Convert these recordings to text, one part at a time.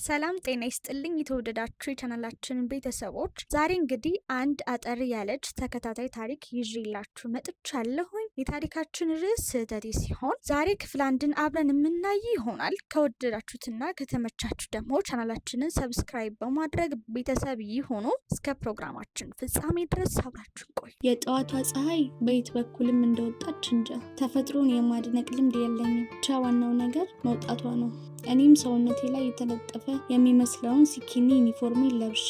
ሰላም ጤና ይስጥልኝ የተወደዳችሁ የቻናላችን ቤተሰቦች፣ ዛሬ እንግዲህ አንድ አጠር ያለች ተከታታይ ታሪክ ይዤላችሁ መጥቻለሁኝ። የታሪካችን ርዕስ ስህተቴ ሲሆን ዛሬ ክፍል አንድን አብረን የምናይ ይሆናል። ከወደዳችሁትና ከተመቻችሁ ደግሞ ቻናላችንን subscribe በማድረግ ቤተሰብ ይሁኑ። እስከ ፕሮግራማችን ፍጻሜ ድረስ አብራችሁን ቆዩ። የጠዋቷ ፀሐይ በየት በኩልም እንደወጣች እንጃ። ተፈጥሮን የማድነቅ ልምድ የለኝም። ብቻ ዋናው ነገር መውጣቷ ነው። እኔም ሰውነቴ ላይ የተለጠፈ የሚመስለውን skinny ዩኒፎርሜን ለብሼ፣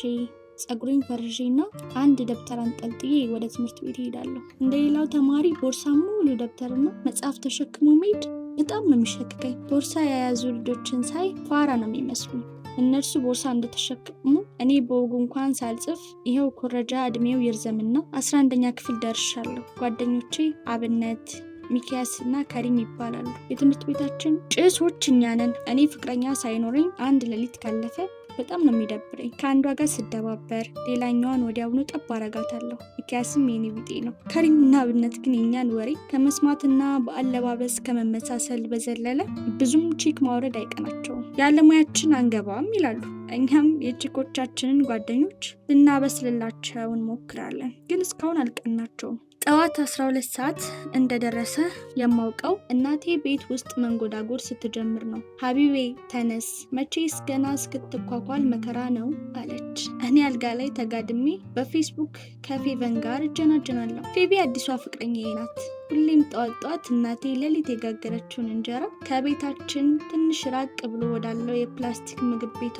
ጸጉሬን ፈርዤ እና አንድ ደብተር አንጠልጥዬ ወደ ትምህርት ቤት እሄዳለሁ። እንደ ሌላው ተማሪ ቦርሳ ሙሉ ደብተርና መጽሐፍ ተሸክሞ መሄድ በጣም ነው የሚሸክከኝ። ቦርሳ የያዙ ልጆችን ሳይ ፋራ ነው የሚመስሉኝ። እነርሱ ቦርሳ እንደተሸከሙ እኔ በወጉ እንኳን ሳልጽፍ ይኸው ኮረጃ እድሜው ይርዘምና 11ኛ ክፍል ደርሻለሁ። ጓደኞቼ አብነት፣ ሚኪያስ እና ከሪም ይባላሉ። የትምህርት ቤታችን ጭሶች እኛ ነን። እኔ ፍቅረኛ ሳይኖረኝ አንድ ሌሊት ካለፈ በጣም ነው የሚደብረኝ። ከአንዷ ጋር ስደባበር ሌላኛዋን ወዲያውኑ ጠብ አረጋታለሁ። ሚኪያስም የኔ ቢጤ ነው። ከሪምና አብነት ግን የኛን ወሬ ከመስማትና በአለባበስ ከመመሳሰል በዘለለ ብዙም chick ማውረድ አይቀናቸውም። ያለሙያችን አንገባም ይላሉ። እኛም የ chick ኦቻችንን ጓደኞች ልናበስልላቸው እንሞክራለን፣ ግን እስካሁን አልቀናቸውም። ጠዋት 12 ሰዓት እንደደረሰ የማውቀው እናቴ ቤት ውስጥ መንጎዳጎድ ስትጀምር ነው። "ሀቢቤ ተነስ፣ መቼስ ገና እስክትኳኳል መከራ ነው" አለች። እኔ አልጋ ላይ ተጋድሜ በፌስቡክ ከፌቨን ጋር እጀናጀናለሁ። ፌቢ አዲሷ ፍቅረኛዬ ናት። ሁሌም ጠዋት ጠዋት እናቴ ሌሊት የጋገረችውን እንጀራ ከቤታችን ትንሽ ራቅ ብሎ ወዳለው የፕላስቲክ ምግብ ቤቷ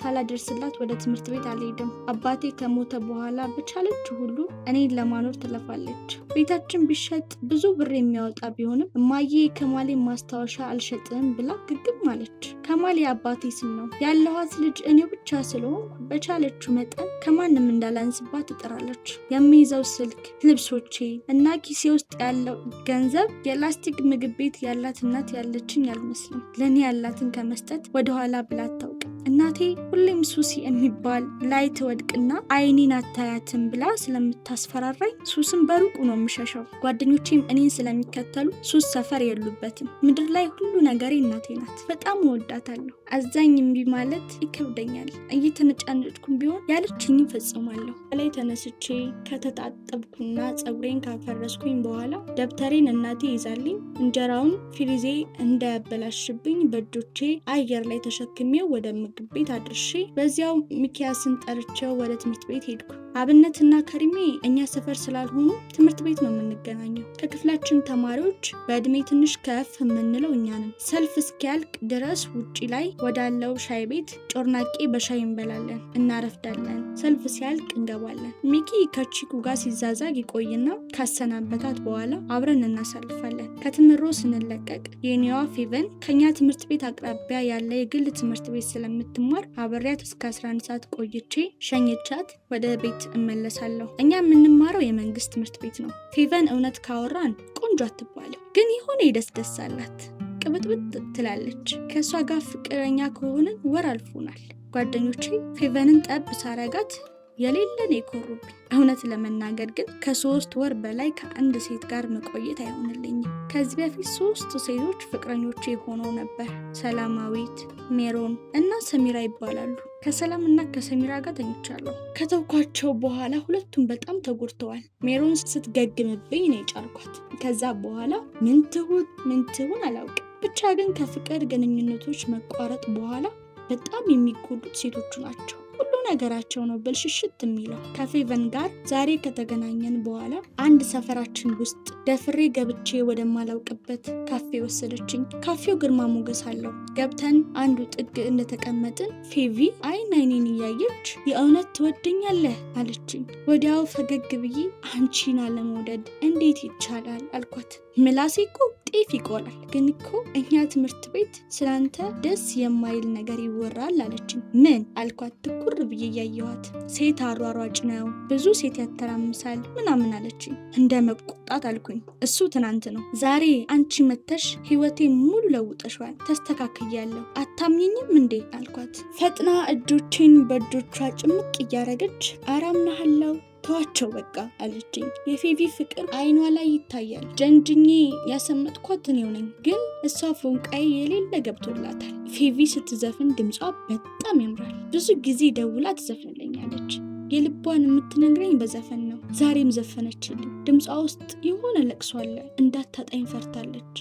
ሳላደርስላት ወደ ትምህርት ቤት አልሄድም። አባቴ ከሞተ በኋላ በቻለችው ሁሉ እኔን ለማኖር ትለፋለች። ቤታችን ቢሸጥ ብዙ ብር የሚያወጣ ቢሆንም እማዬ ከማሌ ማስታወሻ አልሸጥም ብላ ግግም አለች። ከማሌ አባቴ ስም ነው። ያለኋት ልጅ እኔው ብቻ ስለሆንኩ በቻለችው መጠን ከማንም እንዳላንስባት ትጥራለች። የሚይዘው ስልክ፣ ልብሶቼ እና ኪሴ ውስጥ ያለው ገንዘብ የላስቲክ ምግብ ቤት ያላት እናት ያለችኝ አልመስልም። ለእኔ ያላትን ከመስጠት ወደኋላ ብላ አታውቅም። እናቴ ሁሌም ሱሲ የሚባል ላይ ትወድቅና አይኔን አታያትም ብላ ስለምታስፈራራኝ ሱስን በሩቁ ነው የምሸሸው። ጓደኞቼም እኔን ስለሚከተሉ ሱስ ሰፈር የሉበትም። ምድር ላይ ሁሉ ነገሬ እናቴ ናት። በጣም እወዳታለሁ። አዛኝ እምቢ ማለት ይከብደኛል። እየተነጫነጭኩም ቢሆን ያለችኝን ፈጽማለሁ። ላይ ተነስቼ ከተጣጠብኩና ጸጉሬን ካፈረስኩኝ በኋላ ደብተሬን እናቴ ይዛልኝ እንጀራውን ፍሪዜ እንዳያበላሽብኝ በእጆቼ አየር ላይ ተሸክሜው ወደ ምግብ ቤት አድርሼ በዚያው ሚኪያስን ጠርቼው ወደ ትምህርት ቤት ሄድኩ። አብነትና ከሪሜ እኛ ሰፈር ስላልሆኑ ትምህርት ቤት ነው የምንገናኘው። ከክፍላችን ተማሪዎች በእድሜ ትንሽ ከፍ የምንለው እኛ ነን። ሰልፍ እስኪያልቅ ድረስ ውጪ ላይ ወዳለው ሻይ ቤት ጮርናቄ በሻይ እንበላለን፣ እናረፍዳለን። ሰልፍ ሲያልቅ እንገባለን። ሚኪ ከ chick ኡ ጋር ሲዛዛግ ይቆይና ካሰናበታት በኋላ አብረን እናሳልፋለን። ከትምሮ ስንለቀቅ የኔዋ ፌቨን ከኛ ትምህርት ቤት አቅራቢያ ያለ የግል ትምህርት ቤት ስለምትማር አብሬያት እስከ 11 ሰዓት ቆይቼ ሸኝቻት ወደ ቤት እመለሳለሁ። እኛ የምንማረው የመንግስት ትምህርት ቤት ነው። ፌቨን እውነት ካወራን ቆንጆ አትባልም፣ ግን የሆነ የደስ ደስ አላት። ቅብጥብጥ ትላለች። ከእሷ ጋር ፍቅረኛ ከሆንን ወር አልፎናል። ጓደኞቼ ፌቨንን ጠብ ሳረጋት የሌለን የኮሩብኝ። እውነት ለመናገር ግን ከ3 ወር በላይ ከአንድ ሴት ጋር መቆየት አይሆንልኝም። ከዚህ በፊት ሶስት ሴቶች ፍቅረኞቼ ሆነው ነበር። ሰላማዊት፣ ሜሮን እና ሰሚራ ይባላሉ። ከሰላም እና ከሰሚራ ጋር ተኝቻለሁ። ከተውኳቸው በኋላ ሁለቱም በጣም ተጎድተዋል። ሜሮን ስትገግምብኝ ነው የጫርኳት። ከዛ በኋላ ምን ትሁን ምን ትሁን አላውቅም። ብቻ ግን ከፍቅር ግንኙነቶች መቋረጥ በኋላ በጣም የሚጎዱት ሴቶቹ ናቸው። ሁሉ ነገራቸው ነው ብልሽሽት የሚለው። ከፌቨን ጋር ዛሬ ከተገናኘን በኋላ አንድ ሰፈራችን ውስጥ ደፍሬ ገብቼ ወደማላውቅበት ካፌ ወሰደችኝ። ካፌው ግርማ ሞገስ አለው። ገብተን አንዱ ጥግ እንደተቀመጥን ፌቪ አይን አይኔን እያየች "የእውነት ትወደኛለህ?" አለችኝ። ወዲያው ፈገግ ብዬ "አንቺን አለመውደድ እንዴት ይቻላል?" አልኳት። "ምላሴ እኮ ጤፍ ይቆላል፣ ግን እኮ እኛ ትምህርት ቤት ስላንተ ደስ የማይል ነገር ይወራል" አለችኝ። "ምን?" አልኳት ትኩር ብዬ እያየኋት። "ሴት አሯሯጭ ነው፣ ብዙ ሴት ያተራምሳል ምናምን" አለችኝ። እንደ መቆጣት አልኩኝ። "እሱ ትናንት ነው። ዛሬ አንቺ መተሽ ህይወቴ ሙሉ ለውጠሽዋል። ተስተካክያለሁ። አታምኝኝም እንዴ?" አልኳት። ፈጥና እጆቼን በእጆቿ ጭምቅ እያረገች "አራምናሃለው ተዋቸው በቃ አለችኝ። የፌቪ ፍቅር አይኗ ላይ ይታያል። ጀንጅኜ ያሰመጥኳት እኔው ነኝ፣ ግን እሷ ፎንቃዬ የሌለ ገብቶላታል። ፌቪ ስትዘፍን ድምጿ በጣም ያምራል። ብዙ ጊዜ ደውላ ትዘፍንልኛለች። የልቧን የምትነግረኝ በዘፈን ነው። ዛሬም ዘፈነችልኝ። ድምጿ ውስጥ የሆነ ለቅሶ አለ። እንዳታጣኝ ፈርታለች።